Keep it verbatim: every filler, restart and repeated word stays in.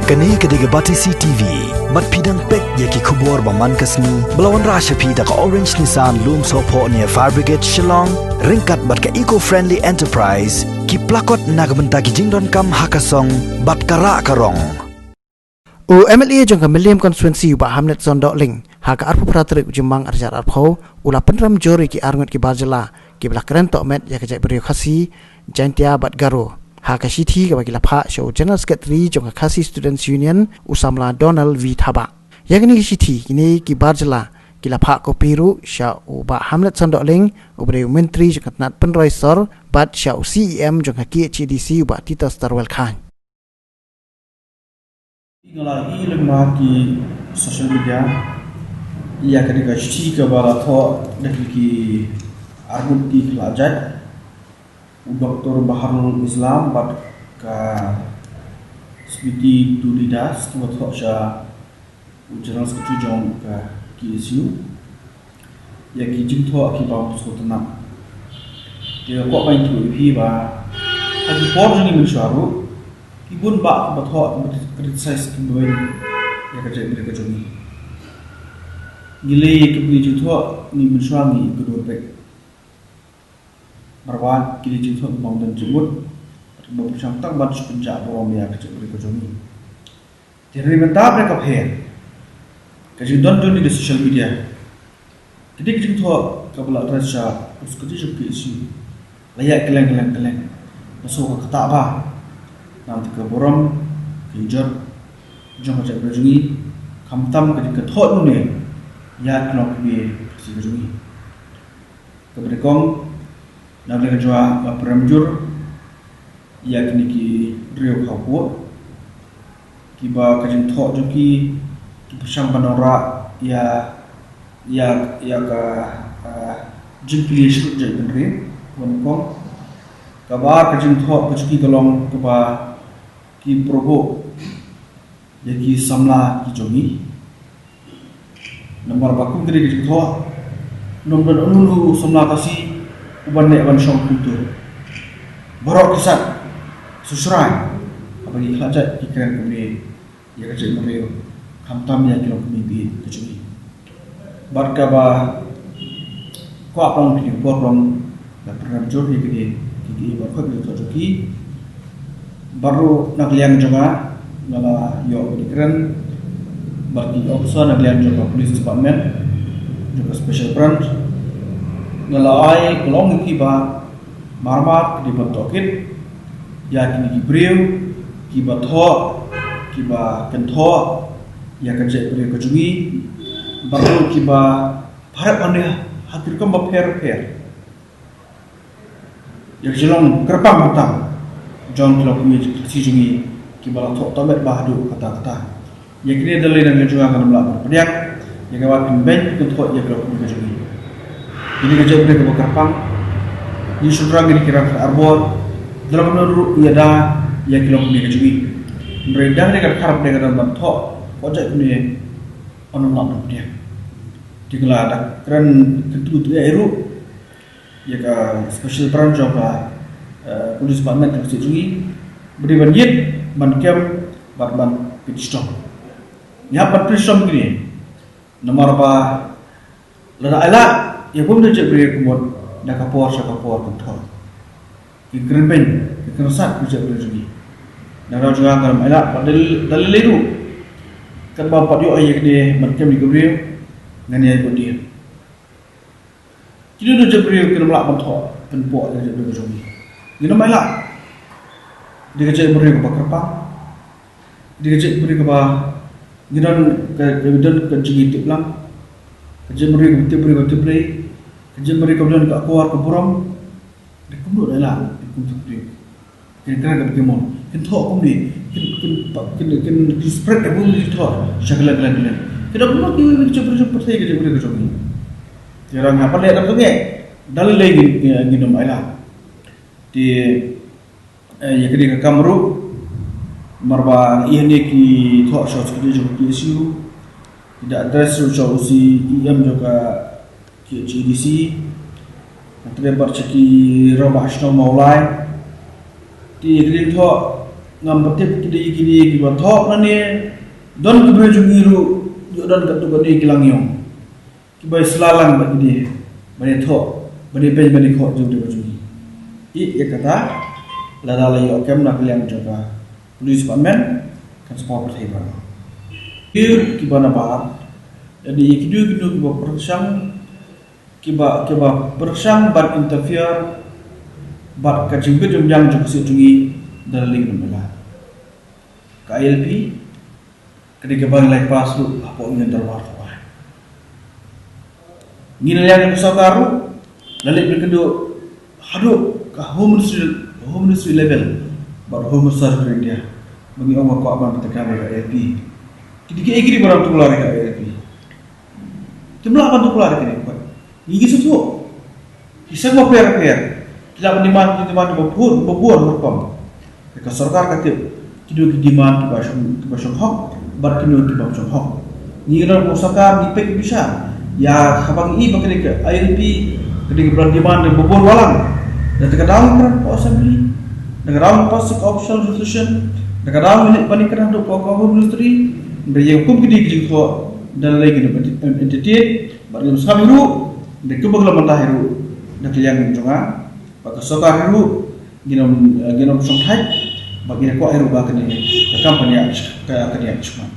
Kane ka dei ka Batesi T V. Bad phi dang peit ïa ki khubor ba man ka sngi ba la wanrah sha phi da ka Orange Nissan Lumsohphoh near Fire Brigade Shillong, ryngkat bad ka Eco Friendly Enterprise, ki plakot na ka bynta ki jingdonkam ha ka song bad ka rah ka rong. U M L A jong ka Mylliem Constituency u Bah Hamletson Dohling ha ka arphew phra tarik u Jymmang ar hajar arphew u la pynrem jur ïa ki arngut ki bar jylla kiba la kren tohmet ïa ka jaitbynriew Khasi, Jaintia bad Garo ha ka shithi kaba ki la phah sha u General Secretary jong ka Khasi Students Union, u samla Donald V Thabah. Ïa kane ka shithi kine ki bar jylla ki la phah kopi ruh sha u Bah Hamletson Dohling uba dei u Myntri jong ka tnat pynroi sor bad sha u C E M jong ka K H A D C u Bah Titos Tarwel Chyne. Nga la ïohi lyngba ki social media ïa kane ka shithi kaba la thoh da ki, ki arngut ki khlajait, u Doktor Baharul Islam bad ka Smriti Dudi Das, kiba thoh sha u General Secretary jong ka K S U ïa ki jingthoh kiba ym sngewtynnat. Te nga kwah ban ïathuh ïa phi ba ha ki por jong ngi mynshuwa ruh ki bun bah kiba thoh, kiba criticize, kiba beiñ ïa ka jaitbynriew ka jong ngi. Ngi leh ïa ki jingthoh ngi mynshuwa ngi kynduh beit. Namar ba kine ki jingthoh ki bym don jingmut, kiba pyrshang tang ban shu pynjah burom ïa ka jaitbynriew ka jong ngi. Te hynrei mynta ka pher, ka jingdon jong ngi ha social media, ka dei ka jingthoh kaba la address sha u Secretary jong ka K S U, la ïaid kylleng kylleng kylleng, la shu ka ktah ba namar ka burom, ka jingkyrpad jong ka jaitbynriew jong ngi, khamtam ka jingkynthah nongrim ïa ki longkmie Khasi ka jong ngi. Kaba nyngkong, na ka liang ka jong nga nga pynrem jur ïa kine ki briew khaw pud kiba ka jingthoh jong ki ki pyrshang ban wanrah ïa, ïa, ïa ka, ah, jingkylli sha ka jaitbynriew. Kaba nyngkong, kaba ar ka jingthoh ka jong ki ka long kaba ki provoke ïa ki samla ki jong ngi. Namar ba kum ka dei ka jingthoh, ym don uno uno u samla Khasi uban leh ban shong kumto. Baroh ki sat, shu shrai, haba ki khlajait ki kren kumne ïa ka jaitbynriew, khamtam ïa ki longkmie baieit ka jong ngi. Bad kaba kwah ban pynpaw ban pynrem jur ïa kine ki, ki, ba khot ïa ka jong ki. Bad ruh na ka liang jong nga, nga la ïoh ban kren bad ki officer na ka liang jong ka Police Department, jong ka Special Branch, nga la ai ka long ïa ki ba marmar ki dei ban tohkit ïa kine ki briew kiba thoh, kiba kynthoh ïa ka jaitbynriew ka jong ngi, bad ruh kiba pharap hangne ha ki rukom bapher bapher ïa ka jinglong kyrpang kyrpang jong ki longkmie Khasi jong ngi kiba la thoh tohmet bha haduh katta katta. Ïa kine da lei na ka liang jong nga ngam lah ban pdiang ïa kaba pynbeiñ pynkynthoh ïa ki longkmie ka jong ngi. Kine ka jaitbynriew kaba kyrpang, ngi shynrang, ngi ki rang ka arbor, da la kumno ruh ïada ïa ki longkmie ka jong ngi. Hynrei da kane ka dkhar ba dei ka dang ban thoh, ka jaitbynriew, ngam lah ban pdiang. Te nga la da kren kyntu ïa ruh ïa ka Special Branch jong ka, eh, Police Department ka state jong ngi, ba dei ban ïit, ban kem bad ban pynshong. Ngi hap ban pynshong kine. Namar ba lada ailad ïa bun ki jaitbynriew ka mut, na ka por sha ka por kynthoh, ki kren beiñ, ki kren sat ki jaitbynriew jong ngi. Na ka daw jong nga ngam ailad, bad da lei, da lei ruh, katba pat ïoh ïa kine ban kem ïa ki briew, ngan ïai bud dien. Kino kino ki jaitbynriew kim lah ban thoh pynpoh ïa ka jaitbynriew ka jong ngi. Ngim ailad. Dei ka jaitbynriew kaba kyrpang. Dei ka jaitbynriew kaba ngi don ka, ka don ka jingïatiplang. Ka jaitbynriew kaba tip briew kaba tip Blei. Ka jaitbynriew kaba don ka akor ka burom. Dei kumno da ailad, dei kumno da briew. Kin kren ka bikimon, kin thoh kumne, kin, kin, kin, kin, kin spread ka bun, kin thoh sha kylleng kylleng kylleng. Kin da kumno ki, ki jaitbynriew jong pyrthei, ki jaitbynriew ka jong ngi. Te rang ha pale da kumne, da lei lei ngin, ngin ym ailad. Te, eh, ïa kane ka kam ruh, namar ba ngi ïohi hangne ki thoh sha u Secretary jong ka K S U, ki da address ruh sha u C E M jong ka K H A D C, hynrei bad sha ki rangbah shnong Mawlai. Te ïa kane thoh, Ngam pat tip kine kine kiba thoh nane, don kiba jong ngi ruh, ïoh don katto katne ki lang ïong kiba sla lang bad kine, ba ne thoh, ba ne beiñ, ba ne khoh jong de ba jong ngi. Ïa kata, lada la ïoh kem na ka liang jong ka police department, kan sa pyrthei ba. Kiba nabar, da ne ïa kino kino kiba pyrshang, kiba, kiba pyrshang ban interfere bad ka jingbit jingbiang jong ka state jong ngi, da la link na ka I L P, ka dei kaba ngi la pass ruh hapoh ngi dorbar ka ba. Ngi na liang ka sorkar ruh, la leit ban kynduh haduh ka Home Ministry, Home Ministry level bad Home Minister of India, ba ngi ong ba kwah ban pyntikam ïa ka I L P. Ki dei kiei kiei ba dang tuklar ïa ka I L P? Kim lah ban tuklar ïa kine, ngi ngi sngewthuh. Ki seng bapher bapher ki la ban demand, ki demand ba bun, ba bun rukom. Ka sorkar ka tip kino ki demand kiba shong, kiba shong hok bad kino kiba shong hok. Ngi na ka sorkar ngi peit bishar ïa kaba ngi i ba kane ka I L P, kane ka ban demand ba bun walang. Da ka daw ngi kren ka assembly, da ka daw ngi pass ka official resolution, da ka daw ngi leit ban ïakren haduh ka Home Ministry, da ïa kum kine ki jingthoh da lei kine entertain. Bad ngim sngap hi ruh, da kumba ka la mynta hi ruh, da ka liang jong nga bad ka sorkar hi ruh, ngin ym, eh, ngin ym shongthait, bad ngin kwah hi ruh ba kane ka kam kan ïa, ka, kan ïa shong.